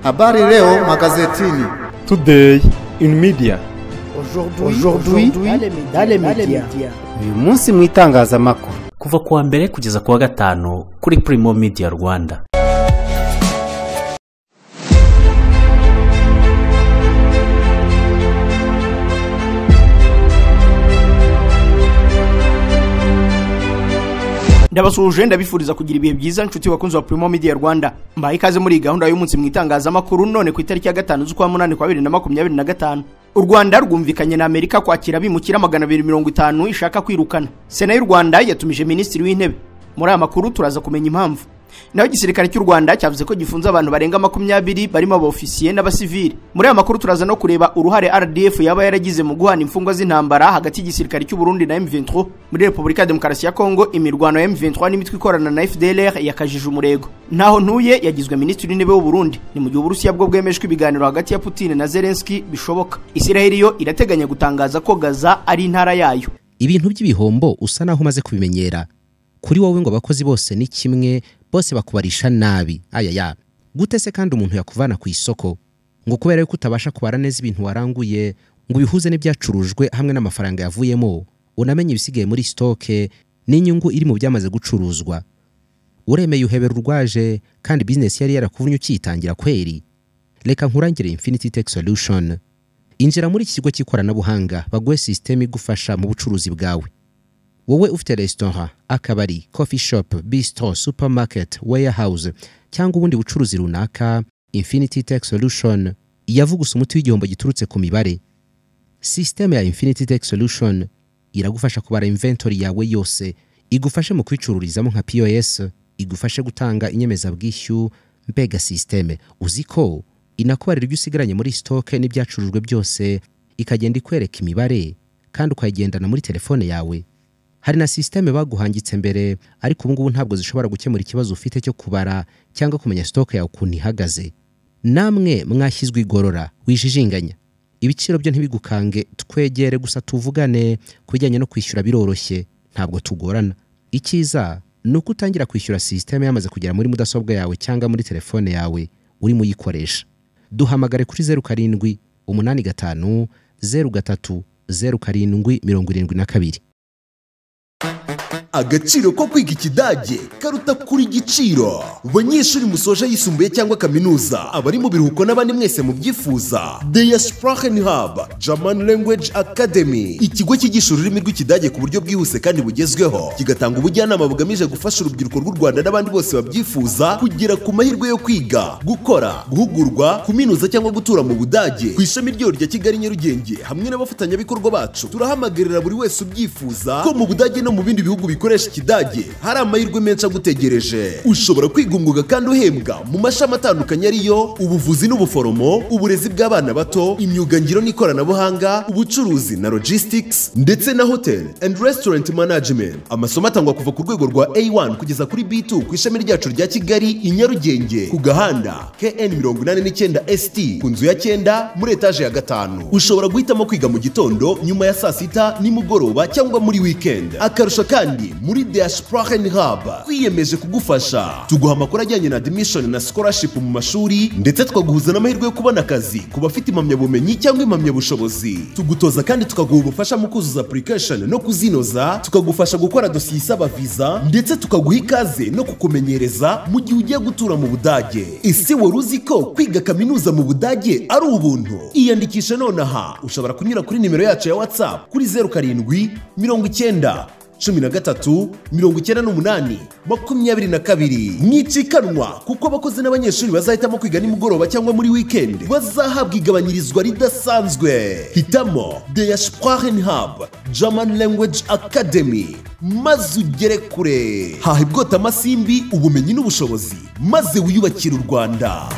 Habari leo magazetini. Today in media. Aujourd'hui dans les médias. Uyu munsi mu itangazamakuru. Kuva kuwa mbere kugeza kuwa gatanu kuri Primo Media Rwanda. Ndabasuhuje, ndabifuriza kugira ibihe byiza nshuti bakunzi wa Primo Media Rwanda. Mbaye ikaze muri gahunda y'umunsi mu itangazamakuru none ku itariki ya 5 z'ukwa 8 kwa 2025. U Rwanda rwumvikanye na Amerika kwakira abimukira 250 ishaka kwirukana. Sena y'u Rwanda yatumije Minisitiri w'Intebe. Muri aya makuru turaza kumenya impamvu. Naho igisirikare cy'u Rwanda cyavuze ko gifunze abantu barenga 20 barimo abofisiye n'abasivili. Muri aya makuru turaza no kureba uruhare RDF yaba yaragize mu guhana imfungwa z'intambara hagati y'igisirikare cy'u Burundi na M23 muri Republika Demokarasi ya Kongo. Imirwano ya M23 n'imitwe ikorana na FDLR yakajije umurego. Naho ntuye yagizwe Minisitiri w'Intebe w'u Burundi. Ni mu gihe Uburusiya bwo bwemejwe ibiganiro hagati ya Putin na Zelensky bishoboka. Israel yo irateganya gutangaza ko Gaza ari intara yayo. Ibintu by'ibihombo usa naho umaze kubimenyera. Kuri wowe ngo abakozi bose ni kimwe, bose bakubarisha nabi. Ayaya, gute se kandi umuntu yakuvana ku isoko ngo kubera yuko utabasha kubara neza ibintu waranguye ngo ubihuze n'ibyacurujwe hamwe n'amafaranga yavuyemo, unamenye ibisigaye muri stoke n'inyungu iri mu byamaze gucuruzwa? Uremeye uhebera urwaje kandi business yari yarakuvunnye ukitangira kweri. Reka nkurangire Infinity Tech Solution. Injira muri iki kigo cy'ikoranabuhanga baguhe system igufasha mu bucuruzi bwawe. Wowe ufite restaurant, akabari, coffee shop, bistro, supermarket, warehouse cyangwa ubundi bucuruzi runaka, Infinity Tech Solution yavugusa umuti w'igihombo giturutse ku mibare. System ya Infinity Tech Solution iragufasha kubara inventory yawe yose, igufashe mu kwicururizamo nka POS, igufashe gutanga inyemezabwishyu. Mbega system, uziko inakubarira ibyo usigaranye muri stock n'ibyacurujwe byose, ikagenda ikwereka imibare kandi ukayigendana muri telefone yawe. Hari na systeme baguhangitse mbere, ariko ubu ngubu ntabwo zishobora gukemura ikibazo ufite cyo kubara cyangwa kumenya stock yawe ukuntu ihagaze. Namwe mwashyizwe igorora, wijijinganya. Ibiciro byo ntibigukange, twegere gusa tuvugane. Kubijyanye no kwishyura biroroshye, ntabwo tugorana. Icyiza ni uko utangira kwishyura systeme yamaze kugera muri mudasobwa yawe cyangwa muri telefone yawe urimo uyikoresha. Duhamagare kuri 07 85 03 07 72. Agaciro ko kwiga ikidage karuta kuri igiciro. Banyeshuri musoje yisumbuye cyangwa kaminuza, abari mu biruhuko n'abandi mwese mubyifuza, Der Sprachen Hub German Language Academy, ikigo cyigisha ururimi rw'ikidage ku buryo bwihuse kandi bugezweho, kigatanga ubujyanama bugamije gufasha urubyiruko rw'u Rwanda n'abandi bose babyifuza kugera ku mahirwe yo kwiga, gukora, guhugurwa, kuminuza cyangwa gutura mu Budage. Ku ishami ryo rya Kigali Nyarugenge hamwe n'abafatanyabikorwa bacu, turahamagarira buri wese ubyifuza ko mu Budage no mu bindi bihugu bikoresha ikidage hari amahirwe menshi agutegereje. Ushobora kwiga umwuga kandi uhembwa mu mashami atandukanye ariyo ubuvuzi n'ubuforomo, uburezi bw'abana bato, imyuga ngiro n'ikoranabuhanga, ubucuruzi na logistics, ndetse na hotel and restaurant management. Amasomo atangwa kuva ku rwego rwa A1 kugeza kuri B2 ku ishami ryacu rya Kigali i Nyarugenge ku gahanda KN 89 ST ku nzu ya 9 muri etaje ya 5. Ushobora guhitamo kwiga mu gitondo, nyuma ya saa sita, nimugoroba cyangwa muri weekend. Akarusho kandi, muri Der Sprachen Hub twiyemeje kugufasha. Tuguha amakuru ajyanye na admission na scholarship mu mashuri, ndetse tukaguhuza n'amahirwe yo kubona akazi ku bafite impamyabumenyi cyangwa impamyabushobozi. Tugutoza kandi tukaguha ubufasha mu kuzuza application no kuzinoza, tukagufasha gukora dosiye isaba visa, ndetse tukaguha ikaze no kukumenyereza mu gihe ugiye gutura mu Budage. Ese wari uzi ko kwiga kaminuza mu Budage ari ubuntu? Iyandikishe nonaha. Ushobora kunyura kuri nimero yacu ya WhatsApp kuri 07 90 13 98 22. Mwicikanwa kuko abakozi n'abanyeshuri bazahitamo kwiga nimugoroba cyangwa muri weekend bazahabwa igabanyirizwa ridasanzwe. Hitamo Der Sprachen Hub German Language Academy maze ugere kure. Haha ibwota amasimbi, ubumenyi n'ubushobozi, maze wiyubakire u Rwanda.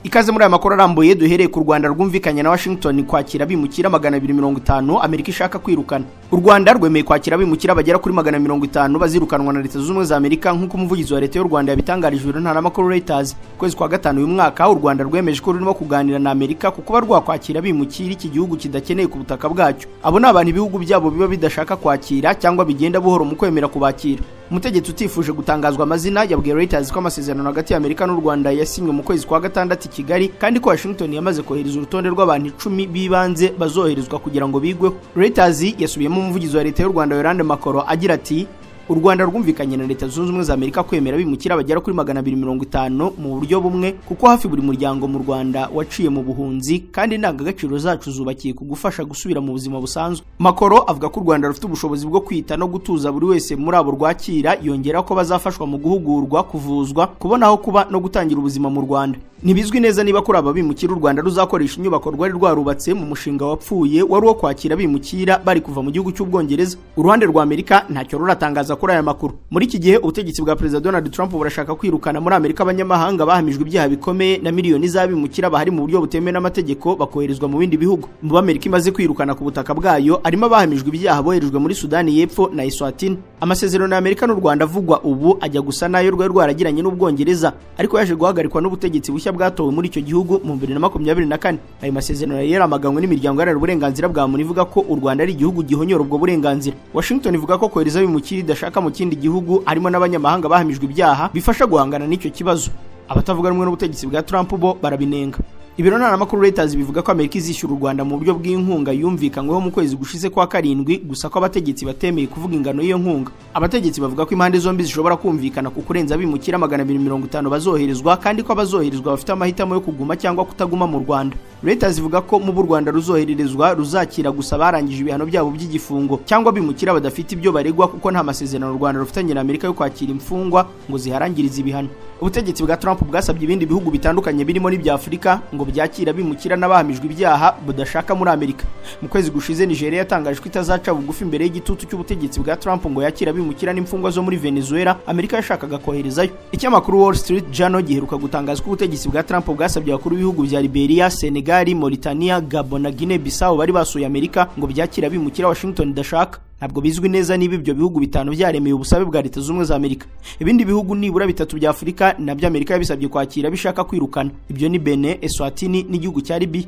Ikaze muri aya makuru arambuye. Duhereye ku Rwanda rwumvikanye na Washington kwakira abimukira 250 Amerika ishaka kwirukana. U Rwanda rwemeye kwakira abimukira bagera kuri 250 bazirukanwa na Leta Zunze Ubumwe za Amerika, nk'uko umuvugizi wa Leta y'u Rwanda yabitangarije ibiro ntaramakuru Reuters. Kwezi kwa gatanu uyu mwaka, u Rwanda rwemeje ko rurimo kuganira na Amerika ku kuba rwakwakira abimukira iki gihugu kidakeneye ku butaka bwacyo. Abo ni abantu ibihugu byabo biba bidashaka kwakira cyangwa bigenda buhoro mu kwemera kubakira. Umutegetsi utifuje gutangazwa amazina yabwiye Reuters ko amasezerano hagati ya Amerika n'u Rwanda yasinywe mu kwezi kwa gatandatu i Kigali, kandi ko Washington yamaze kohereza urutonde rw'abantu 10 b'ibanze bazoherezwa kugira ngo bigweho. Reuters yasubiyemo umuvugizi wa leta y'u Rwanda Yolande Makoro agira ati: "U Rwanda rwumvikanye na Leta Zunze Ubumwe za Amerika kwemera abimukira bagera kuri 250 mu buryo bumwe, kuko hafi buri muryango mu Rwanda waciye mu buhunzi, kandi indangagaciro zacu zubakiye ku gufasha gusubira mu buzima busanzwe." Makoro avuga ko u Rwanda rufite ubushobozi bwo kwita no gutuza buri wese muri abo rwakira, yongera ko bazafashwa mu guhugurwa, kuvuzwa, kubona aho kuba no gutangira ubuzima mu Rwanda. Ntibizwi neza niba kuri aba bimukira u Rwanda ruzakoresha inyubako rwari rwarubatse mu mushinga wapfuye wari uwo kwakira abimukira bari kuva mu gihugu cy'Ubwongereza. Uruhande rwa Amerika ntacyo ruratangaza kuri aya makuru. Muri iki gihe ubutegetsi bwa Perezida Donald Trump burashaka kwirukana muri Amerika abanyamahanga bahamijwe ibyaha bikomeye na miliyoni z'abimukira bahari mu buryo butemewe n'amategeko bakoherezwa mu bindi bihugu. Mu Amerika imaze kwirukana ku butaka bwayo harimo abahamijwe ibyaha boherejwe muri Sudani y'Epfo na Eswatini. Amasezerano ya Amerika n'u Rwanda avugwa ubu ajya gusa nayo rwari rwaragiranye n'Ubwongereza, ariko yaje guhagarikwa n'ubutegetsi bushya bwatowe muri icyo gihugu mu 2024. Ayo masezerano yari yaramaganywe n'imiryango iharanira uburenganzira bwa muntu ivuga ko u Rwanda ari igihugu gihonyora ubwo burenganzira. Washington ivuga ko kohereza abimukira idashaka mu kindi gihugu harimo n'abanyamahanga bahamijwe ibyaha bifasha guhangana n'icyo kibazo. Abatavuga rumwe n'ubutegetsi bwa Trump bo barabinenga. Ibiro ntaramakuru Reuters bivuga ko Amerika izishyura u Rwanda mu buryo bw'inkunga yumvikanyweho mu kwezi gushize kwa karindwi, gusa ko abategetsi batemeye kuvuga ingano y'iyo nkunga. Abategetsi bavuga ko impande zombi zishobora kumvikana ku kurenza abimukira 250 bazoherezwa, kandi ko abazoherezwa bafite amahitamo yo kuguma cyangwa kutaguma mu Rwanda. Reuters ivuga ko mu Rwanda ruzohererezwa ruzakira gusa barangije ibihano byabo by'igifungo cyangwa abimukira badafite ibyo baregwa, kuko nta masezerano u Rwanda rufitanye na Amerika yo kwakira imfungwa ngo ziharangirize ibihano. Ubutegetsi bwa Trump bwasabye ibindi bihugu bitandukanye birimo n'ibya Afurika ngo byakira abimukira n'abahamijwe ibyaha budashaka muri Amerika. Mu kwezi gushize Nigeria yatangaje ko itazaca bugufi imbere y'igitutu cy'ubutegetsi bwa Trump ngo yakira abimukira n'imfungwa zo muri Venezuela Amerika yashakaga koherezayo. Ikinyamakuru Wall Street Journal giheruka gutangaza ko ubutegetsi bwa Trump bwasabye abakuru b'ibihugu bya Liberia, Senegal, Mauritania, Gabon na Guinea Bissau bari basuye Amerika ngo byakira abimukira Washington idashaka. Ntabwo bizwi neza niba ibyo bihugu bitanu byaremeye ubusabe bwa Leta Zunze Ubumwe za Amerika. Ibindi bihugu nibura bitatu bya Afurika nabyo Amerika yabisabye kwakira bishaka kwirukana. Ibyo ni Benin, Eswatini n'igihugu cya Libya.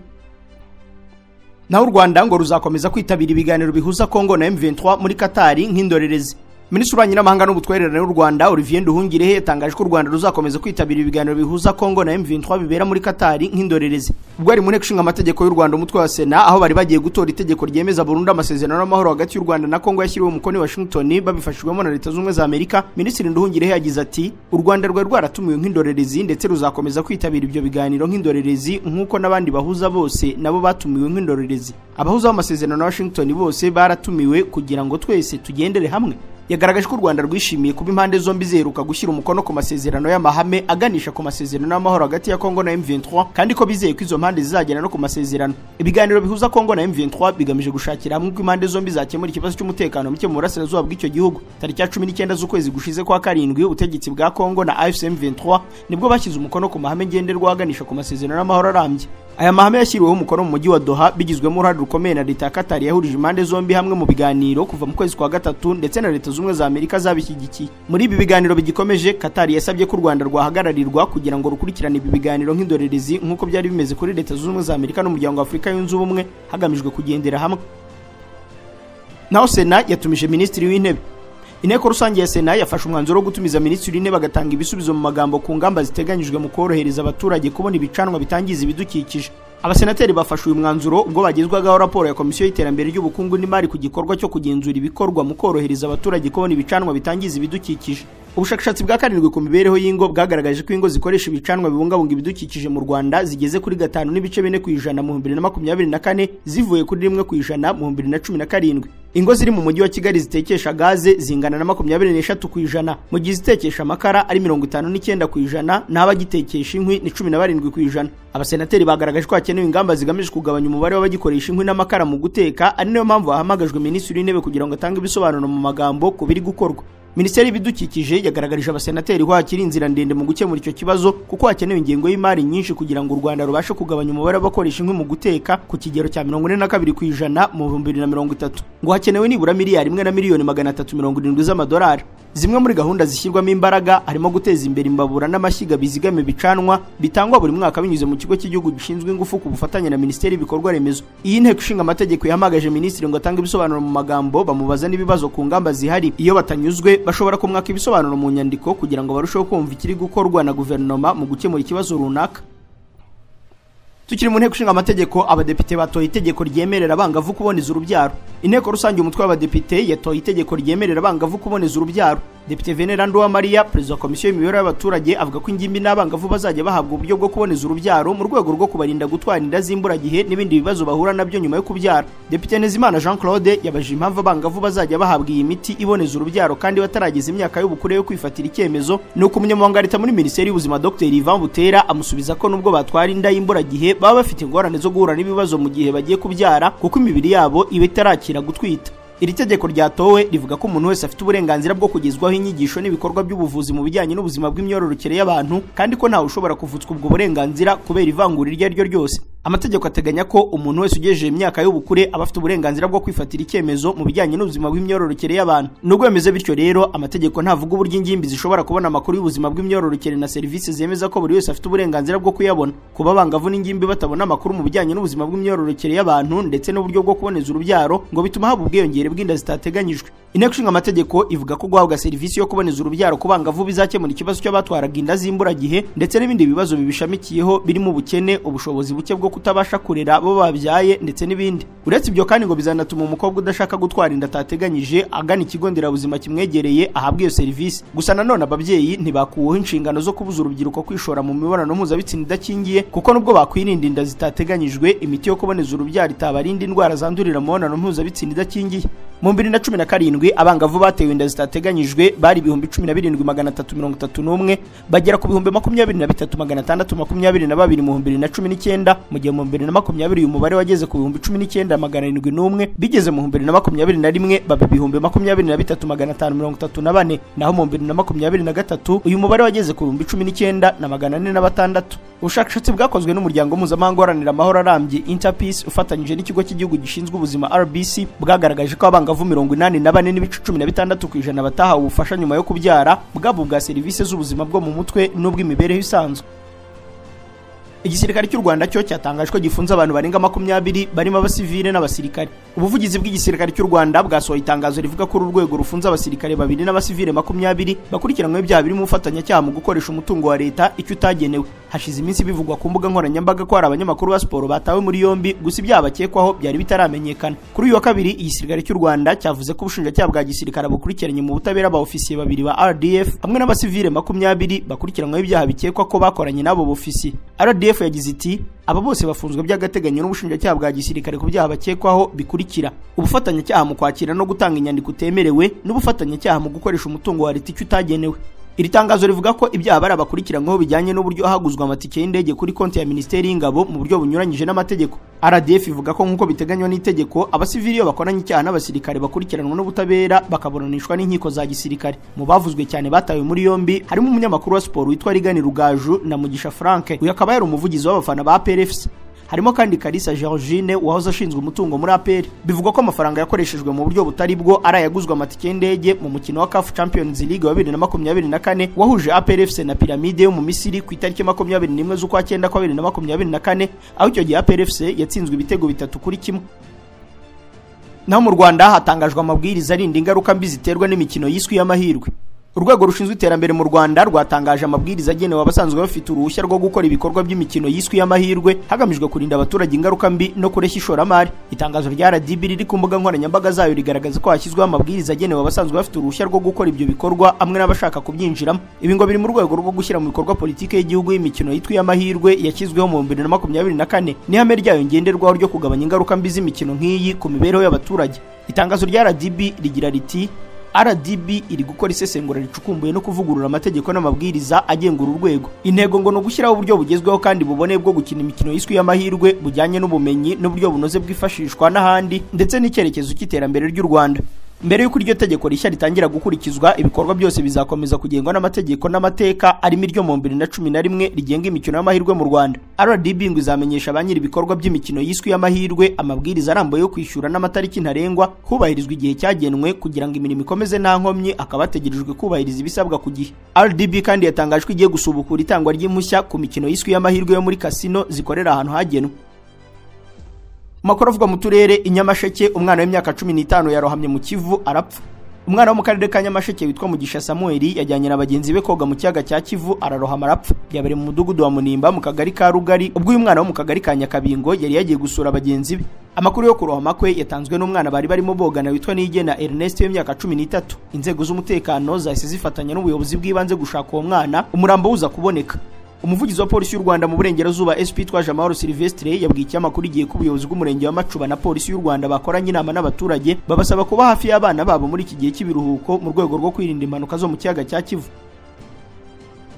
Naho u Rwanda ngo ruzakomeza kwitabira ibiganiro bihuza Congo na M23 muri Katari nk'indorerezi. Minisitiri w'Ububanyi n'Amahanga n'Ubutwererane w'u Rwanda Olivier Nduhungirehe yatangaje ko u Rwanda ruzakomeza kwitabira ibiganiro bihuza Congo na M23 bibera muri Katari nk'indorerezi. Ubwo ari mu nteko ishinga amategeko y'u Rwanda umutwe wa Sena, aho bari bagiye gutora itegeko ryemeza burundu amasezerano y'amahoro hagati y'u Rwanda na Congo yashyiriwe umukono i Washington babifashijwemo na Leta Zunze Ubumwe za Amerika, Minisitiri Nduhungirehe yagize ati: "U Rwanda rwari rwaratumiwe nk'indorerezi ndetse ruzakomeza kwitabira ibyo biganiro nk'indorerezi nk'uko n'abandi bahuza bose nabo batumiwe nk'indorerezi. Abahuza b'amasezerano na Washington bose baratumiwe kugira ngo twese tugendere hamwe." Yagaragaje ko u Rwanda rwishimiye kuba impande zombi ziheruka gushyira umukono ku masezerano y'amahame aganisha ku masezerano y'amahoro hagati ya Congo na M23, kandi ko bizeye ko izo mpande zizagera no ku masezerano. Ibiganiro bihuza Congo na M23 bigamije gushakira hamwe uko impande zombi zakemura ikibazo cy'umutekano muke mu burasirazuba bw'icyo gihugu. Tariki ya 19 z'ukwezi gushize kwa karindwi, ubutegetsi bwa Congo na AFC M23 nibwo bashyize umukono ku mahame ngenderwaho aganisha ku masezerano y'amahoro arambye. Aya mahame yashyiriweho umukono mu mujyi wa Doha bigizwemo uruhare rukomeye na Leta ya Qatar yahurije impande zombi hamwe mu biganiro kuva mu kwezi kwa gatatu, ndetse na Leta Zunze Ubumwe za Amerika zabishyigikiye. Muri ibi biganiro bigikomeje, Qatar yasabye ko u Rwanda rwahagararirwa kugira ngo rukurikirane ibi biganiro nk'indorerezi nk'uko byari bimeze kuri Leta Zunze Ubumwe za Amerika n'Umuryango wa Afurika Yunze Ubumwe, hagamijwe kugendera hamwe. Naho Sena yatumije Minisitiri w'Intebe. Inteko rusange ya Sena yafashe umwanzuro wo gutumiza Minisitiri w'Intebe agatanga ibisubizo mu magambo ku ngamba ziteganyijwe mu korohereza abaturage kubona ibicanwa bitangiza ibidukikije. Abasenateri bafashe uyu mwanzuro ubwo bagezwagaho raporo ya Komisiyo y'Iterambere ry'Ubukungu n'Imari ku gikorwa cyo kugenzura ibikorwa mu korohereza abaturage kubona ibicanwa bitangiza ibidukikije. Ubushakashatsi bwa karindwi ku mibereho y'ingo bwagaragaje ko ingo zikoresha ibicanwa bibungabunga ibidukikije mu Rwanda zigeze kuri 5.4% mu 2024, zivuye kuri 1% mu 2017. Ingo ziri mu mujyi wa Kigali zitekesha gaze zingana na 23%, mu gihe zitekesha amakara ari 59%, n'abagitekesha inkwi ni 17%. Abasenateri bagaragaje ko hakenewe ingamba zigamije kugabanya umubare w'abagikoresha inkwi n'amakara mu guteka, ari nayo mpamvu bahamagajwe Minisitiri w'Intebe kugira ngo atange ibisobanuro mu magambo ku biri gukorwa. Minisiteri y'Ibidukikije yagaragarije abasenateri ko hakiri inzira ndende mu gukemura icyo kibazo, kuko hakenewe ingengo y'imari nyinshi kugira ngo u Rwanda rubashe kugabanya umubare w'abakoresha inkwi mu guteka ku kigero cya 42% mu 2030. Ngo hakenewe nibura miliyari 1 na miliyoni 370 z'amadolari. Zimwe muri gahunda zishyirwamo imbaraga harimo guteza imbere imbabura n'amashyiga bizigama ibicanwa bitangwa buri mwaka binyuze mu kigo cy'igihugu gishinzwe ingufu ku bufatanye na Minisiteri y'Ibikorwa Remezo. Iyi nteko ishinga amategeko yahamagaje minisitiri ngo atange ibisobanuro mu magambo, bamubaza n'ibibazo ku ngamba zihari. Iyo batanyuzwe bashobora kumwaka ibisobanuro mu nyandiko kugira ngo barusheho kumva ikiri gukorwa na guverinoma mu gukemura ikibazo runaka. Tukiri mu nteko ishinga amategeko, abadepite batoye itegeko ryemerera abangavu kuboneza urubyaro. Inteko rusange umutwe w'abadepite yatoye itegeko ryemerera abangavu kuboneza urubyaro. Depite Venerando Uwamariya, perezida wa komisiyo y'imibereho y'abaturage, avuga ko ingimbi n'abangavu bazajya bahabwa uburyo bwo kuboneza urubyaro mu rwego rwo kubarinda gutwara inda z'imburagihe n'ibindi bibazo bahura nabyo nyuma yo kubyara. Depite Ntezimana Jean Claude yabajije impamvu abangavu bazajya bahabwa iyi miti iboneza urubyaro kandi batarageza imyaka y'ubukure yo kwifatira icyemezo. Nuko umunyamabanga wa leta muri Minisiteri y'Ubuzima Dr Ivan Butera amusubiza ko nubwo batwara inda y'imburagihe baba bafite ingorane zo guhura n'ibibazo mu gihe bagiye kubyara kuko imibiri yabo iba itarakira gutwita. Iri tegeko ryatowe rivuga ko umuntu wese afite uburenganzira bwo kugezwaho inyigisho n'ibikorwa by'ubuvuzi mu bijyanye n'ubuzima bw'imyororokere y'abantu, kandi ko ntawe ushobora kuvutswa ubwo burenganzira kubera ivangura iryo ari ryo ryose. Amategeko ateganya ko umuntu wese ugejeje imyaka y'ubukure aba afite uburenganzira bwo kwifatira icyemezo mu bijyanye n'ubuzima bw'imyororokere y'abantu. Nubwo bimeze bityo rero, amategeko ntavuga uburyo ingimbi zishobora kubona amakuru y'ubuzima bw'imyororokere na serivisi zemeza ko buri wese afite uburenganzira bwo kuyabona. Kuba abangavu n'ingimbi batabona amakuru mu bijyanye n'ubuzima bw'imyororokere y'abantu ndetse n'uburyo bwo kuboneza urubyaro ngo bituma haba ubwiyongere bw'inda zitateganyijwe. Inteko ishinga amategeko ivuga ko guhabwa serivisi yo kuboneza urubyaro ku bangavu bizakemura ikibazo cy'abatwaraga inda z'imburagihe ndetse n'ibindi bibazo bibishamikiyeho birimo ubukene, ubushobozi buke bwo kutabasha kurera abo babyaye ndetse n'ibindi. Uretse ibyo kandi ngo bizanatuma umukobwa udashaka gutwara inda atateganyije agana ikigo nderabuzima kimwegereye ahabwa iyo serivisi. Gusa nanone ababyeyi ntibakuweho inshingano zo kubuza urubyiruko kwishora mu mibonano mpuzabitsina idakingiye, kuko nubwo bakwirinda inda zitateganyijwe, imiti yo kuboneza urubyaro itabarinda indwara zandurira mu mibonano mpuzabitsina idakingiye. Mu 2017 abangavu batewe inda zitateganyijwe bari 17331 bagera ku 23622 mu 2019, mu gihe mu 2020 uyu mubare wageze ku 19701, bigeze mu 2021 baba 23534, naho mu 2023 uyu mubare wageze ku 19406. Ubushakashatsi bwakozwe n'umuryango mpuzamahanga uharanira amahoro arambye Interpeace ufatanyije n'ikigo cy'igihugu gishinzwe ubuzima RBC bwagaragaje ko abangavu 84.16% batahawe ubufasha nyuma yo kubyara, bwabo bwa serivisi z'ubuzima bwo mu mutwe n'ubw'imibereho isanzwe. Igisirikare cy'u Rwanda cyo cyatangaje ko gifunze abantu barenga 20 barimo abasivile n'abasirikare. Ubuvugizi bw'igisirikare cy'u Rwanda bwasohoye itangazo rivuga ko uru rwego rufunze abasirikare 2 n'abasivile 20 bakurikiranyweho ibyaha birimo ubufatanyacyaha mu gukoresha umutungo wa leta icyo utagenewe. Hashize iminsi bivugwa ku mbuga nkoranyambaga ko hari abanyamakuru ba siporo batawe muri yombi, gusa ibyaha bakekwaho byari bitaramenyekana. Kuri uyu wa kabiri igisirikare cy'u Rwanda cyavuze ko ubushinjacyaha bwa gisirikare bukurikiranye mu butabera ba ofisiye 2 ba RDF hamwe n'abasivile 20 bakurikiranyweho ibyaha bikekwa ko bakoranye n'abo bofisiye. RDF yagize iti: aba bose bafunzwe by'agateganyo n'ubushinjacyaha bwa gisirikare ku byaha bakekwaho bikurikira: ubufatanyacyaha mu kwakira no gutanga inyandiko utemerewe n'ubufatanyacyaha mu gukoresha umutungo wa leta icyo utagenewe. Iri tangazo rivuga ko ibyaha bari abakurikiranyweho bijyanye n'uburyo haguzwa amatike y'indege kuri konti ya Minisiteri y'Ingabo mu buryo bunyuranyije n'amategeko. RDF ivuga ko nk'uko biteganywa n'itegeko, abasivili iyo bakoranye icyaha n'abasirikare bakurikiranwa n'ubutabera bakaburanishwa n'inkiko za gisirikare. Mu bavuzwe cyane batawe muri yombi harimo umunyamakuru wa siporo witwa Rigani Rugaju na Mugisha Frank, uyu akaba yari umuvugizi w'abafana ba APR FC. Harimo kandi Kalisa Georgine wahoze ashinzwe umutungo muri APR. Bivugwa ko amafaranga yakoreshejwe mu buryo butari bwo ari ayaguzwe amatike y'indege mu mukino wa CAF Champions League wa 2024 wahuje APR FC na Pyramide yo mu Misiri ku itariki 21 z'ukwa 9 kwa 2024, aho icyo gihe APR FC yatsinzwe ibitego 3-1. Naho mu Rwanda hatangajwe amabwiriza arinda ingaruka mbi ziterwa n'imikino yiswe y'amahirwe. Urwego rushinzwe iterambere mu Rwanda rwatangaje amabwiriza agenewe abasanzwe bafite uruhushya rwo gukora ibikorwa by'imikino yiswe y'amahirwe hagamijwe kurinda abaturage ingaruka mbi no kureshya ishoramari. Itangazo rya RDB riri ku mbuga nkoranyambaga zayo rigaragaza ko hashyizweho amabwiriza agenewe abasanzwe bafite uruhushya rwo gukora ibyo bikorwa hamwe n'abashaka kubyinjiramo. Ibi ngo biri mu rwego rwo gushyira mu bikorwa politiki y'igihugu y'imikino yitwa y'amahirwe yashyizweho mu 2024 n'ihame ryayo ngenderwaho ryo kugabanya ingaruka mbi z'imikino nk'iyi ku mibereho y'abaturage. Itangazo rya RDB rigira riti: RDB iri gukora isesengura ricukumbuye no kuvugurura amategeko n'amabwiriza agenga uru rwego. Intego ngo ni ugushyiraho uburyo bugezweho kandi buboneye bwo gukina imikino yiswe y'amahirwe bujyanye n'ubumenyi n'uburyo bunoze bwifashishwa n'ahandi ndetse n'icyerekezo cy'iterambere ry'u Rwanda. Mbere y'uko iryo tegeko rishya ritangira gukurikizwa, ibikorwa byose bizakomeza kugengwa n'amategeko n'amateka arimo iryo mu 2011 rigenga imikino y'amahirwe mu Rwanda. RDB ngo izamenyesha ba nyiri ibikorwa by'imikino yiswe y'amahirwe amabwiriza arambuye yo kwishyura n'amatariki ntarengwa hubahirizwa igihe cyagenwe kugira ngo imirimo ikomeze nta nkomyi, akaba hategerejwe kubahiriza ibisabwa ku gihe. RDB kandi yatangaje ko igiye gusubukura itangwa ry'impushya ku mikino yiswe y'amahirwe yo muri kasino zikorera ahantu hagenwe. Makuru avuga mu turere, i Nyamasheke umwana w'imyaka 15 yarohamye mu Kivu arapfa. Umwana wo mu karere ka Nyamasheke witwa Mugisha Samuel yajyanye na bagenzi be koga mu kiyaga cya Kivu ararohama arapfa. Byabereye mu mudugudu wa Munimba mu kagari ka Rugari ubwo uyu mwana wo mu kagari ka Nyakabingo yari yagiye gusura bagenzi be. Amakuru yo kurohama kwe yatanzwe n'umwana bari barimo bogana witwa Niyigena Ernest w'imyaka 13. Inzego z'umutekano zahise zifatanya n'ubuyobozi bw'ibanze gushaka uwo mwana, umurambo uza kuboneka. Umuvugizi wa polisi y'u Rwanda mu burengerazuba SP Twajamahoro Sylvestre yabwiye ikinyamakuru Igihe ko ubuyobozi bw'umurenge wa Macuba na polisi y'u Rwanda bakoranye inama n'abaturage babasaba kuba hafi y'abana babo muri iki gihe cy'ibiruhuko mu rwego rwo kwirinda impanuka zo mu kiyaga cya Kivu.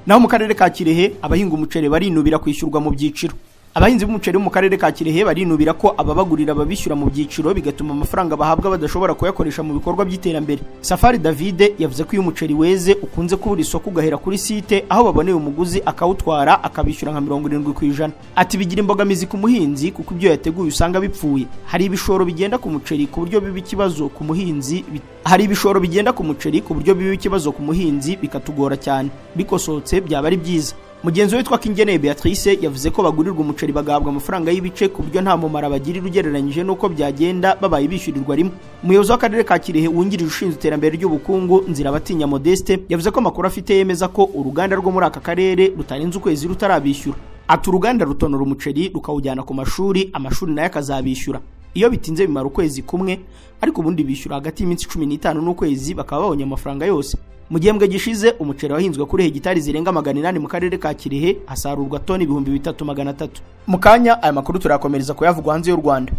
Naho mu karere ka Kirehe abahinga umuceri barinubira kwishyurwa mu byiciro. Abahinzi b'umuceri mu karere ka Kirehe barinubira ko ababagurira babishyura mu byiciro bigatuma amafaranga bahabwa badashobora kuyakoresha mu bikorwa by'iterambere. Safari David yavuze ko iyo umuceri weze ukunze kubura isoko ugahera kuri site aho baboneye umuguzi akawutwara akabishyura nka 70%. Ati bigira imbogamizi ku muhinzi kuko ibyo yateguye usanga bipfuye. Hari ibishoro bigenda ku muceri ku buryo biba ikibazo ku muhinzi. Hari ibishoro bigenda ku muceri ku buryo biba ikibazo ku muhinzi bikatugora cyane. Bikosotse byaba ari byiza. Mugenzi we witwa Kingeneye Beatrice yavuze ko bagurirwa umuceri bagahabwa amafaranga y'ibice ku buryo nta mumaro bagirira ugereranyije n'uko byagenda babaye bishyurirwa rimwe. Umuyobozi w'akarere ka Kirehe wungirije ushinzwe iterambere ry'ubukungu Nzirabatinya Modeste yavuze ko amakuru afite yemeza ko uruganda rwo muri aka karere rutarenze ukwezi rutarabishyura. Ati uruganda rutonora umuceri rukawujyana ku mashuri, amashuri nayo akazabishyura. Iyo bitinze bimara ukwezi kumwe, ariko ubundi bishyura hagati y'iminsi 15 n'ukwezi bakaba babonye amafaranga yose. Mu gihembwe gishize umuceri wahinzwe kuri hegitari zirenga 800 mu karere ka Kirehe hasarurwa toni 2300. Mu kanya aya makuru turakomereza kuyavugwa hanze y'u Rwanda.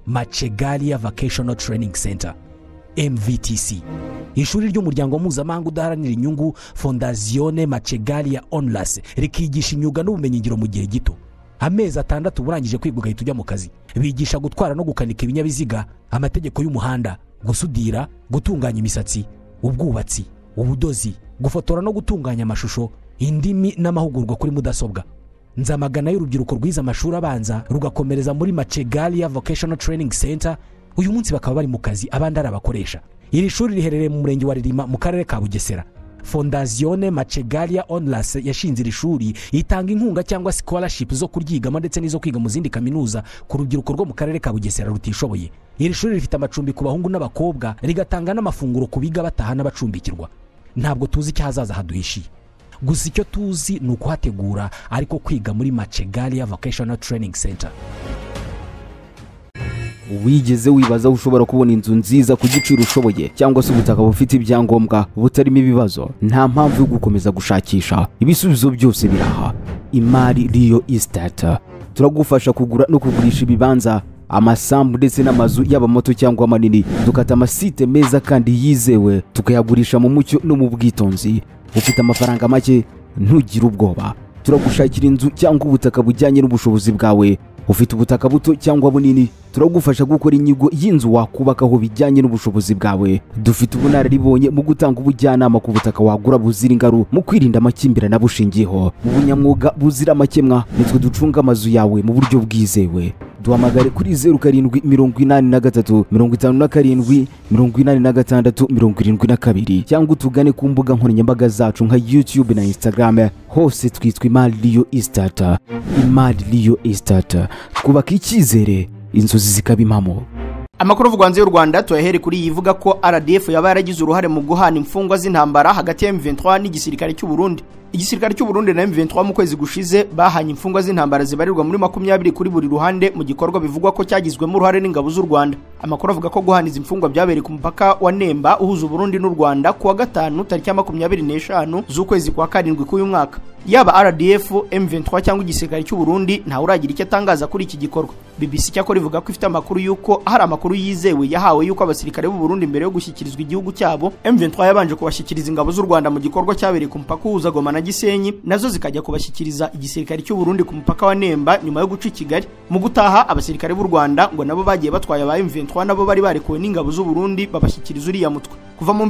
Machegalia Vocational Training Center MVTC, ishuri ry'umuryango mpuzamahanga udaharanira inyungu Fondazione Machegalia Onlus, rikigisha imyuga n'ubumenyingiro mu gihe gito. Amezi 6 burangije kwiga ugahita ujya mu kazi. Bigisha gutwara no gukanika ibinyabiziga, amategeko y'umuhanda, gusudira, gutunganya imisatsi, ubwubatsi, ubudozi, gufotora no gutunganya amashusho, indimi n'amahugurwa kuri mudasobwa. Nzamagana y'urubyiruko rwiza amashuri abanza rugakomereza muri Machegalia Vocational Training Center. Uyu munsi bakaba bari mu kazi, abandi ari abakoresha. Iri shuri riherereye mu murenge wa Ririma mu karere ka Bugesera. Fondazione Machegalia Onlus yashinze iri shuri itanga inkunga cyangwa scholarship zo kuryigamo ndetse n'izo kwiga mu zindi kaminuza ku rubyiruko rwo mu karere ka Bugesera rutishoboye. Iri shuri rifite amacumbi ku bahungu n'abakobwa, rigatanga n'amafunguro ku biga bataha n'abacumbikirwa. Ntabwo tuzi icyo hazaza haduhishiye, gusa icyo tuzi ni ukuhategura, ariko kwiga muri Machegalia Vocational Training Center. Wigeze wibaza ushobora kubona inzu nziza ku giciro ushoboye cyangwa se ubutaka bufite ibyangombwa butarimo ibibazo? Nta mpamvu yo gukomeza gushakisha, ibisubizo byose biraha. Imari Real Estate turagufasha kugura no kugurisha ibibanza, amasambu ndetse n'amazu yaba mato cyangwa manini. Dukata amasite meza kandi yizewe, tukayagurisha mu mucyo no mu bwitonzi. Ufite amafaranga make, ntugire ubwoba, turagushakira inzu cyangwa ubutaka bujyanye n'ubushobozi bwawe. Ufite ubutaka buto cyangwa bunini, turagufasha gukora inyigo y'inzu wakubakaho bijyanye n'ubushobozi bwawe. Dufite ubunararibonye mu gutanga ubujyanama ku butaka wagura buzira ingaru, mu kwirinda amakimbirane abushingiyeho. Mu bunyamwuga buzira amakemwa, nitwe ducunga amazu yawe mu buryo bwizewe. Duhamagare kuri 07 83 57 86 72 cyangwa utugane ku mbuga nkoranyambaga zacu nka YouTube na Instagram, hose twitwa Imari Real Estate. Imari Real Estate, twubaka icyizere, inzozi zikaba impamo. Amakuru avugwa hanze y'u Rwanda tuyahere kuri yivuga ko RDF yaba yaragize uruhare mu guhana imfungwa z'intambara hagati ya M23 n'igisirikare cy'u Burundi. Igisirikare cy'u Burundi na M23 mu kwezi gushize bahanye imfungwa z'intambara zibarirwa muri 20 kuri buri ruhande mu gikorwa bivugwa ko cyagizwemo uruhare n'ingabo z'u Rwanda. Amakuru avuga ko guhana izi mfungwa byabereye ku mupaka wa Nemba uhuza Burundi n'u Rwanda kuwa gatanu tariki ya 25 z'ukwezi kwa karindwi k'uyu mwaka. Yaba RDF, M23 cyangwa igisirikare cy'u Burundi nta uragira icyo atangaza kuri iki gikorwa. BBC cyakora ivuga ko ifite amakuru yuko hari amakuru yizewe yahawe yuko abasirikare b'u Burundi mbere yo gushyikirizwa igihugu cyabo M23 yabanje kubashyikiriza ingabo z'u Rwanda mu gikorwa cyabereye ku mupaka uhuza Goma na Gisenyi, nazo zikajya kubashyikiriza igisirikare cy'u Burundi ku mupaka wa Nemba nyuma yo guca i Kigali. Mu gutaha abasirikare b'u Rwanda ngo nabo bagiye batwaye aba M23 nabo bari barekuwe n'ingabo z'u Burundi babashyikiriza uriya mutwe. Kuva mu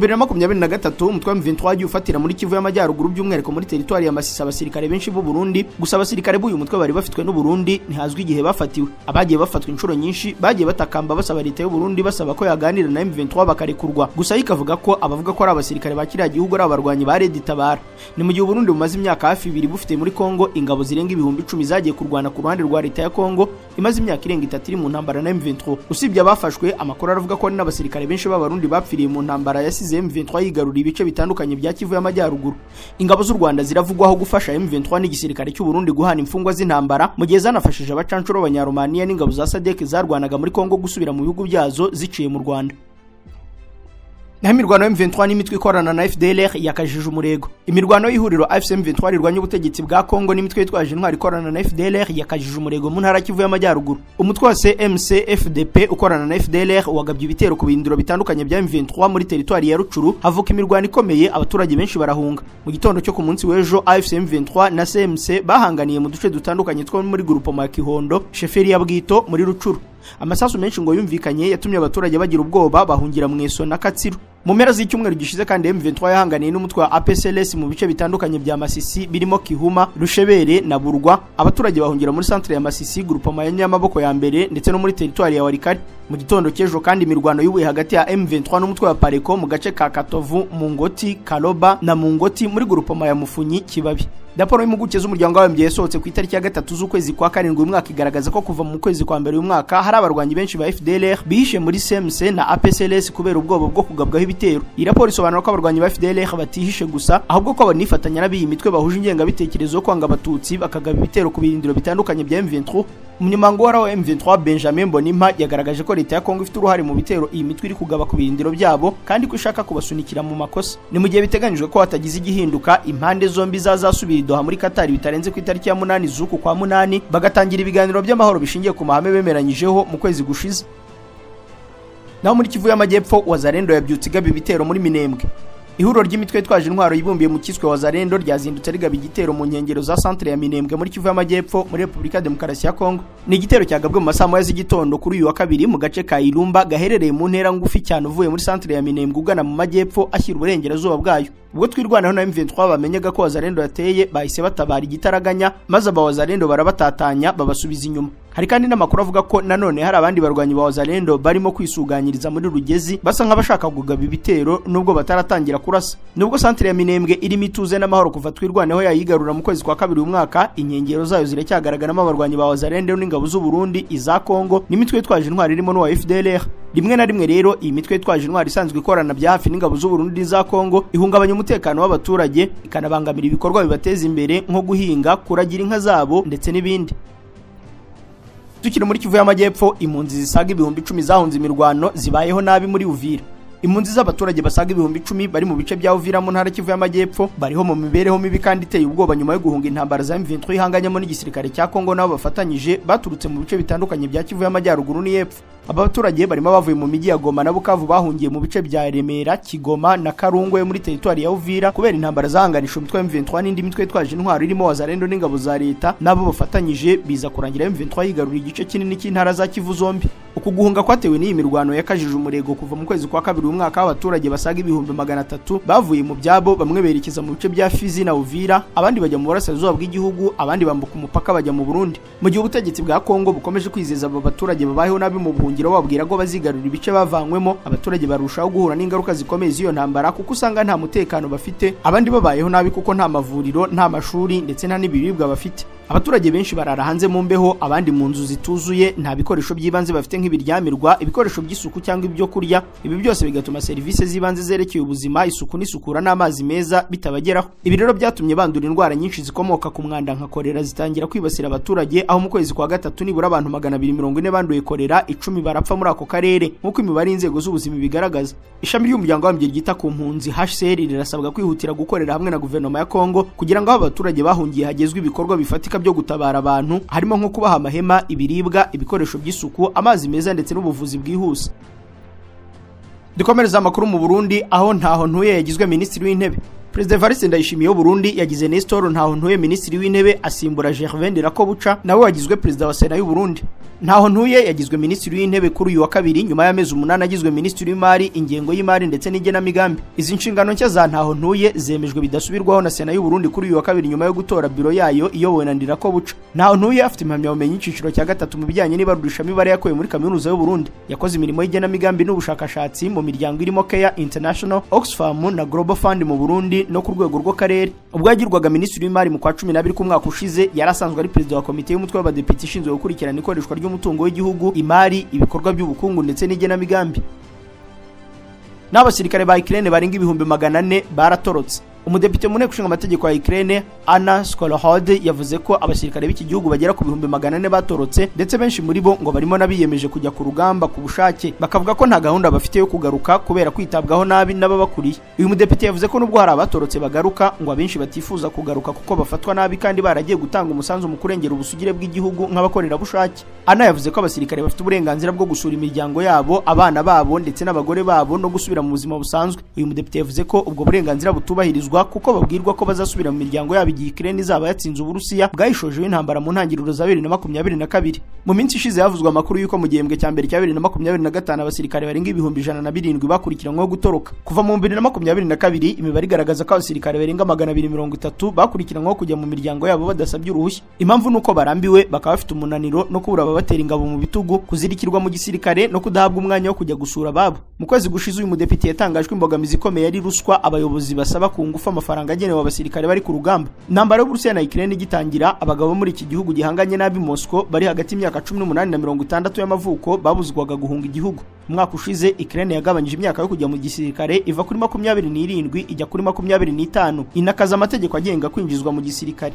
2023 umutwe wa M23 wagiye ufatira muri Kivu y'Amajyaruguru by'umwihariko muri teritwari ya Masisi abasirikare benshi b'u Burundi. Gusa abasirikare b'uyu mutwe bari bafitwe n'u Burundi ntihazwi igihe bafatiwe. Abagiye bafatwa inshuro nyinshi bagiye batakamba basaba leta y'u Burundi basaba ko yaganira na M23 bakarekurwa. Gusa ikavuga ko abavuga ko ari abasirikare ba kiriya gihugu ari abarwanyi ba Red Tabara. Ni mu gihe u Burundi bumaze imyaka hafi ibiri bufite muri Kongo ingabo zirenga 10,000 zagiye kurwana ku ruhande rwa leta ya Kongo imaze imyaka irenga 3 iri mu ntambara na M23. Usibye abafashwe, amakuru aravuga ko ari n'abasirikare benshi b'Abarundi bapfiriye mu ntambara ntambara yasize M23 yigaruriye ibice bitandukanye bya Kivu y'Amajyaruguru. Ingabo z'u Rwanda ziravugwaho gufasha M23 n'igisirikare cy'u Burundi guhana imfungwa z'intambara, mu gihe zanafashije abacancuro b'Abanyaromaniya n'ingabo za SADC zarwanaga muri Kongo gusubira mu bihugu byazo ziciye mu Rwanda. Naho imirwano ya M23 n'imitwe ikorana na FDLR yakajije umurego. Imirwano y'ihuriro AFC M23 rirwanya ubutegetsi bwa Kongo n'imitwe yitwaje intwari ikorana na FDLR yakajije umurego mu ntara Kivu y'Amajyaruguru. Umutwe wa CMC FDP ukorana na FDLR wagabye ibitero ku bindiro bitandukanye bya M23 muri teritwari ya Rucuru, havuka imirwano ikomeye, abaturage benshi barahunga. Mu gitondo cyo ku munsi w'ejo AFC M23 na CMC bahanganiye mu duce dutandukanye two muri groupement ya Kihondo, sheferi ya Bwito muri Rucuru. Amasasu menshi ngo yumvikanye yatumye abaturage bagira ubwoba bahungira Mweso na Katsiro. Mu mpera z'icyumweru gishize kandi M23 yahanganiye n'umutwe wa APCLS mu bice bitandukanye bya Masisi birimo Kihuma, Rushebere na Burwa. Abaturage bahungira muri centre ya Masisi, groupement ya Nyamaboko ya mbere ndetse no muri teritwari ya Walikale. Mu gitondo cy'ejo kandi imirwano y'ubuye hagati ya M23 n'umutwe wa Pareko mu gace ka Katovu, Mungoti, Kaloba na Mungoti muri groupement ya Mufunyi, Kibabi. Raporo y'impuguke z'umuryango w'abibumbye yasohotse ku itariki ya 3 z'ukwezi kwa 7 uyu mwaka igaragaza ko kuva mu kwezi kwa mbere uyu mwaka hari abarwanyi benshi ba FDLR bihishe muri CMC na APCLS kubera ubwoba bwo kugabwaho ibitero. Iyi raporo isobanura ko abarwanyi ba FDLR batihishe gusa, ahubwo ko banifatanya n'abiyi mitwe bahuje ingengabitekerezo yo kwanga abatutsi bakagaba ibitero ku birindiro bitandukanye bya M23. Umunyamabanga uhoraho wa M23 Benjamin Mbonimpa yagaragaje ko leta ya Kongo ifite uruhare mu bitero iyi mitwe iri kugaba ku birindiro byabo kandi ko ishaka kubasunikira mu makosa. Ni mu gihe biteganyijwe ko hatagize igihinduka impande zombi zazasubira Doha muri Qatar bitarenze ku itariki ya 8 z'uku kwa 8, bagatangira ibiganiro by'amahoro bishingiye ku mahame bemeranyijeho mu kwezi gushize. Naho muri Kivu y'Amajyepfo Wazalendo yabyutse igaba ibitero muri Minembwe. Ihuriro ry'imitwe yitwaje intwaro yibumbiye mu kiswe Wazalendo ryazindutse rigaba igitero mu nkengero za centre ya Minembwe muri Kivu y'Amajyepfo muri Repubulika Demokarasi ya Kongo. Ni igitero cyagabwe mu masaha moya z'igitondo kuri uyu wa kabiri mu gace ka Irumba gaherereye mu ntera ngufi cyane uvuye muri centre ya Minembwe ugana mu majyepfo ashyira uburengerazuba bwayo. Ubwo twirwanaho na M23 bamenyaga ko Wazalendo yateye, bahise batabara igitaraganya maze aba Wazalendo barabatatanya babasubiza inyuma. Hari kandi n'amakuru avuga ko nanone hari abandi barwanyi ba Wazalendo barimo kwisuganyiriza muri Rugezi basa nk'abashaka kugaba ibitero nubwo bataratangira kurasa. Nubwo centre ya Minembwe irimo ituze n'amahoro kuva twirwaneho yayigarura mu kwezi kwa kabiri uyu mwaka, inkengero zayo ziracyagaragaramo abarwanyi ba Wazalendo n'ingabo z'u Burundi, iza Kongo n'imitwe yitwaje intwari irimo n'uwa FDLR. Rimwe na rimwe rero iyi mitwe yitwaje intwari isanzwe ikorana bya hafi n'ingabo z'u Burundi n'iza Kongo ihungabanya umutekano w'abaturage, ikanabangamira ibikorwa bibateza imbere nko guhinga, kuragira inka zabo ndetse n'ibindi. Tukiri muri Kivu y'Amajyepfo, impunzi zisaga 10,000 zahunze imirwano zibayeho nabi muri Uvira. Impunzi z'abaturage basaga 10,000 bari mu bice bya Uvira mu ntara Kivu y'Amajyepfo bariho mu mibereho mibi kandi iteye ubwoba nyuma yo guhunga intambara za M23 ihanganyemo n'igisirikare cya Kongo nabo bafatanyije baturutse mu bice bitandukanye bya Kivu y'Amajyaruguru n'iyepfo. Aba baturage barimo bavuye mu mijyi ya Goma na Bukavu bahungiye mu bice bya Remera, Kigoma na Karungwe muri teritwari ya Uvira kubera intambara zahanganisha umutwe wa M23 n'indi mitwe yitwaje intwaro irimo Wazalendo n'ingabo za leta nabo bafatanyije, biza kurangira M23 yigaruriye igice kinini cy'intara za Kivu zombi. Uku guhunga kwatewe n'iyi mirwano yakajije umurego kuva mu kwezi kwa kabiri uyu mwaka, abaturage basaga 300,000 bavuye mu byabo, bamwe berekeza mu bice bya Fizi na Uvira, abandi bajya mu burasirazuba bw'igihugu, abandi bambuka umupaka bajya mu Burundi. Mu gihe ubutegetsi bwa Kongo bukomeje kwizeza aba baturage babayeho nabi mu buhungiro bababwira ko bazigarurira ibice bavanywemo, abaturage barushaho guhura n'ingaruka zikomeye z'iyo ntambara kuko usanga nta mutekano bafite, abandi babayeho nabi kuko nta mavuriro, nta mashuri ndetse nta n'ibiribwa bafite. Abaturage benshi barara hanze mu mbeho, abandi mu nzu zituzuye, nta bikoresho by'ibanze bafite nk'ibiryamirwa, ibikoresho by'isuku cyangwa ibyo kurya. Ibi byose bigatuma serivisi z'ibanze zerekeye ubuzima, isuku n'isukura n'amazi meza bitabageraho. Ibi rero byatumye bandura indwara nyinshi zikomoka ku mwanda nka kolera zitangira kwibasira abaturage, aho mu kwezi kwa gatatu nibura abantu 240 banduye kolera, 10 barapfa muri ako karere nk'uko imibare y'inzego z'ubuzima ibigaragaza. Ishami ry'umuryango w'abibumbye ryita ku mpunzi HCR rirasabwa kwihutira gukorera hamwe na guverinoma ya Kongo kugira ngo aho abaturage bahungiye hagezwe ibikorwa bifatika byo gutabara abantu, harimo nko kubaha amahema, ibiribwa, ibikoresho by'isuku, amazi meza ndetse n'ubuvuzi bwihuse. Dukomereza amakuru mu Burundi aho Ntaho Ntuye yagizwe minisitiri w'intebe. Perezida Evariste Ndayishimiye w'u Burundi yagize Nestor Ntaho Ntuye minisitiri w'intebe asimbura Gervais Ndirakobuca nawe wagizwe perezida wa Sena y'u Burundi. Ntaho Ntuye yagizwe minisitiri w'intebe kuri uyu wa kabiri nyuma y'amezi 8 agizwe minisitiri w'imari, ingengo y'imari ndetse n'igenamigambi. Izi nshingano nshya za Ntaho Ntuye zemejwe bidasubirwaho na Sena y'u Burundi kuri uyu wa kabiri nyuma yo gutora biro yayo iyobowe na Ndirakobuca. Ntaho Ntuye afite impamyabumenyi y'iciciro cya gatatu mu bijyanye n'ibarurishamibare yakuye muri Kaminuza y'u Burundi. Yakoze imirimo y'igenamigambi n'ubushakashatsi mu miryango irimo Care International, Oxfam na Global Fund mu Burundi no ku rwego rw'akarere. Ubwo yagirwaga minisitiri w'imari mu kwa 12 k'umwaka ushize, yari asanzwe ari perezida wa komite y'umutwe w'abadepite ishinzwe gukurikirana ikoreshwa ry'umutungo w'igihugu, imari, ibikorwa by'ubukungu ndetse n'igenamigambi. N'abasirikare ba Ukraine barenga 400,000 baratorotse. Umudepite mu nteko ishinga amategeko ya Ukraine Anna Skorohod yavuze ko abasirikare b'iki gihugu bagera ku 400,000 batorotse, ndetse benshi muri bo ngo barimo n'abiyemeje kujya ku rugamba ku bushake, bakavuga ko nta gahunda bafite yo kugaruka kubera kwitabwaho nabi n'ababakuriye. Uyu mudepite yavuze ko nubwo hari abatorotse bagaruka, ngo abenshi batifuza kugaruka kuko bafatwa nabi kandi baragiye gutanga umusanzu mu kurengera ubusugire bw'igihugu nk'abakorerabushake. Anna yavuze ko abasirikare bafite uburenganzira bwo gusura imiryango yabo, abana babo ndetse n'abagore babo no gusubira mu buzima busanzwe. Uyu mudepite yavuze ko ubwo burenganzira butubahirizwa kuko babwirwa ko bazasubira mu miryango yabo igihe Ukraine izaba yatsinze Uburusiya bwayishojeho intambara mu ntangiriro za 2022. Mu minsi ishize havuzwe amakuru y'uko mu gihembwe cya mbere cya 2025 abasirikare barenga 107,000 bakurikiranyweho gutoroka. Kuva mu 2022 imibare igaragaza ko abasirikare barenga 230 bakurikiranyweho kujya mu miryango yabo badasabye uruhushya. Impamvu nuko barambiwe, bakaba bafite umunaniro no kubura ababatera ingabo mu bitugu, kuzirikirwa mu gisirikare no kudahabwa umwanya wo kujya gusura ababo. Mu kwezi gushize uyu mudepite yatangajwe imbogamizi ikomeye ari ruswa abayobozi basaba ku ngufu amafaranga agenewe abasirikare bari ku rugamba. Intambara y'Uburusiya na Ukraine igitangira, abagabo muri iki gihugu gihanganye n'abi Moscow bari hagati y'imyaka 18 na 60 y'amavuko babuzwaga guhunga igihugu. Umwaka ushize Ukraine yagabanyije imyaka yo kujya mu gisirikare iva kuri 27 ijya kuri 25, inakaza amategeko agenga kwinjizwa mu gisirikare.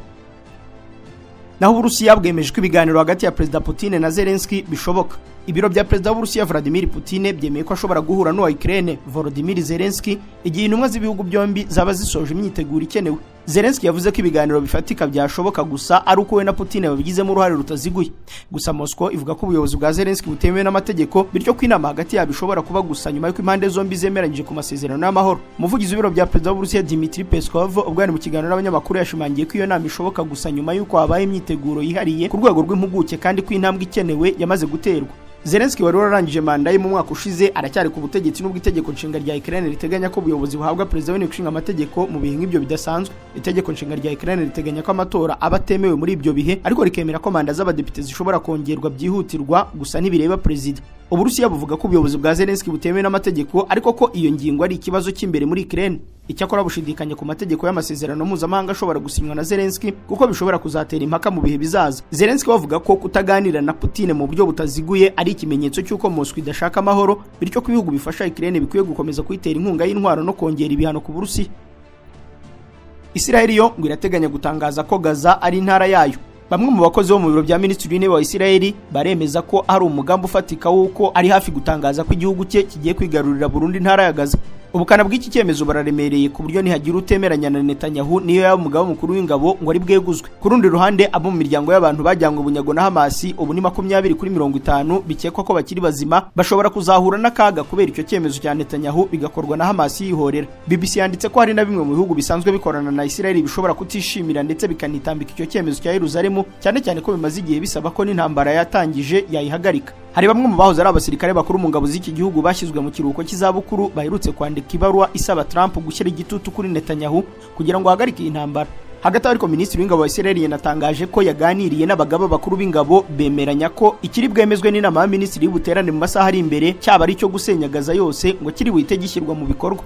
Naho Uburusiya bwemeje ko ibiganiro hagati ya Perezida Putin na Zelensky bishoboka. Ibiro bya Perezida w'Uburusiya Vladimir Putin byemeye ko ashobora guhura n'uwa Ukraine Volodymyr Zelensky igihe intumwa z'ibihugu byombi zaba zisoje imyiteguro ikenewe. Zelensky yavuze ko ibiganiro bifatika byashoboka gusa ari uko we na Putin babigizemo uruhare rutaziguye. Gusa Moscow ivuga ko ubuyobozi bwa Zelensky butemewe n'amategeko, bityo ko inama hagati yabo ishobora kuba gusa nyuma y'uko impande zombi zemeranyije ku masezerano y'amahoro. Umuvugizi w'ibiro bya Perezida w'Uburusiya Dmitry Peskov ubwo yari mu kiganiro n'abanyamakuru yashimangiye ko iyo nama ishoboka gusa nyuma y'uko habaye imyiteguro yihariye ku rwego rw'impuguke kandi ko intambwe ikenewe yamaze guterwa. Zelensky wari wararangije manda ye mu mwaka ushize aracyari ku butegetsi nubwo itegeko nshinga rya Ukraine riteganya ko ubuyobozi buhabwa perezida w'inteko ishinga amategeko mu bihe nk'ibyo bidasanzwe. Itegeko nshinga rya Ukraine riteganya ko amatora aba atemewe muri ibyo bihe, ariko rikemera ko manda z'abadepite zishobora kongerwa byihutirwa, gusa ntibireba perezida. Uburusiya buvuga ko ubuyobozi bwa Zelensky butemewe n'amategeko, ariko ko iyo ngingo ari ikibazo cy'imbere muri Ukraine. Icyakora bushidikanya ku mategeko y'amasezerano mpuzamahanga ashobora gusinywa na Zelensky kuko bishobora kuzatera impaka mu bihe bizaza. Zelensky bavuga ko kutaganira na Putin mu buryo butaziguye ari ikimenyetso cy'uko Moscow idashaka amahoro, bityo ko ibihugu bifasha Ukraine bikwiye gukomeza kuyitera inkunga y'intwaro no kongera ibihano ku Burusiya. Israel yo ngo irateganya gutangaza ko Gaza ari intara yayo. Bamwe mu bakozi bo mu biro bya Minisitiri w'Intebe wa Israel baremeza ko ari umugambi ufatika w'uko ari hafi gutangaza ko igihugu cye kigiye kwigarurira burundu intara ya Gaza. Ubukana bw'iki cyemezo bararemereye ku buryo nihagira utemeranya na Netanyahu niyo yaba umugaba mukuru w'ingabo ngo ari bweguzwe. Ku rundi ruhande, abo mu miryango y'abantu bajyanywe bunyago na Hamasi ubu ni 20 kuri 50 bikekwa ko bakiri bazima, bashobora kuzahura n'akaga kubera icyo cyemezo cya Netanyahu bigakorwa na Hamasi yihorera. BBC yanditse ko hari na bimwe mu bihugu bisanzwe bikorana na Israel bishobora kutishimira ndetse bikanitambika icyo cyemezo cya Yerusalemu, cyane cyane ko bimaze igihe bisaba ko n'intambara yatangije yayihagarika. Hari bamwe mu bahoze ari abasirikare bakuru mu ngabo z'iki gihugu bashyizwe mu kiruhuko cy'izabukuru baherutse kwandika ibaruwa isaba Trump gushyira igitutu kuri Netanyahu kugira ngo ahagarike iyi ntambara. Hagati ariko Minisitiri w'Ingabo wa Israel yanatangaje ko yaganiriye n'abagaba bakuru b'ingabo bemeranya ko ikiri bwemezwe n'inama ya Minisitiri y'ubuterane mu masaha ari imbere cyaba ari cyo gusenya Gaza yose ngo kiri buhite gishyirwa mu bikorwa.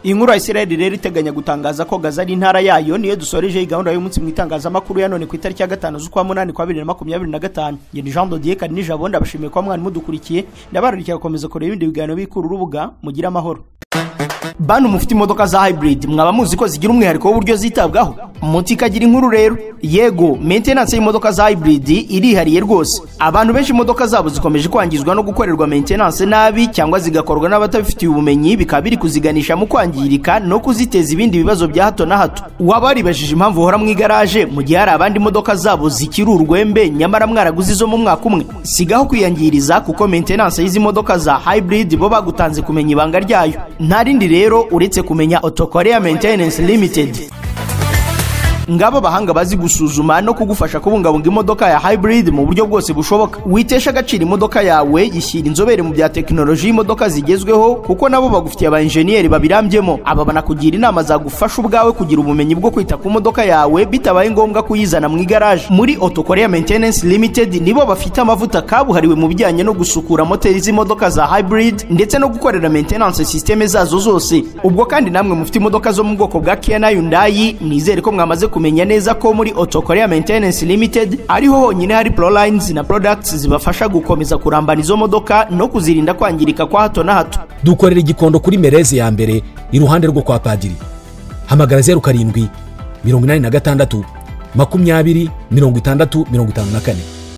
Iyi nkuru ya Israel rero iteganya gutangaza ko Gaza ari intara yayo. Niyo dusoreje gahunda y'umunsi mu itangazamakuru ya none ku itariki ya 5 z'ukwa 8 kwa 2025. Nge ni Jean Dodier Karinijabo, ndabashimiye kwa mwari mudukurikiye, ndabararikira gukomeza kureba ibindi biganiro bikuru urubuga. Mugira amahoro. Bantu mufite imodoka za hybrid mwaba muzi ko zigira umwihariko w'uburyo zitabwaho? Muti ikagira inkuru rero. Yego, maintenance y'imodoka za hybrid irihariye rwose. Abantu benshi imodoka zabo zikomeje kwangizwa no gukorerwa maintenance nabi cyangwa zigakorwa n'abatabifitiye ubumenyi, bikaba biri kuziganisha mu kwangirika no kuziteza ibindi bibazo bya hato na hato. Waba waribajije impamvu uhora mu igaraje mu gihe hari abandi imodoka zabo zikiri urwembe nyamara mwaraguze izo mu mwaka umwe? Sigaho kwiyangiriza kuko maintenance y'izi modoka za hybrid bo bagutanze kumenya ibanga ryayo. Nta rindi rero uretse kumenya Auto Korea Maintenance Limited. Ngabo bahanga bazi gusuzuma no kugufasha kubungabunga imodoka ya hybrid mu buryo bwose bushoboka. Witesha agaciro imodoka yawe, yishyira inzobere mu bya tekinoloji y'imodoka zigezweho kuko nabo bagufitiye aba engineer babirambyemo. Aba banakugira inama zagufasha ubwawe kugira ubumenyi bwo kwita ku modoka yawe bitabaye ngombwa kuyizana mu igaraje. Muri Auto Korea Maintenance Limited nibo bafite amavuta kabuhariwe mu bijyanye no gusukura moteri z'imodoka za hybrid ndetse no gukorera maintenance system zazo zose. Ubwo kandi namwe mufite imodoka zo mu bwoko bwa Kia na Hyundai, nizere ko mwamaze kumenya neza ko muri Auto Korea Maintenance Limited ariho honyine hari Prolines na products zibafasha gukomeza kurambana izo modoka no kuzirinda kwangirika kwa hato na hato. Dukorera Igikondo kuri Mereze ya mbere, iruhande rwo kwa padiri. Hamagara 07 86 20 60 54.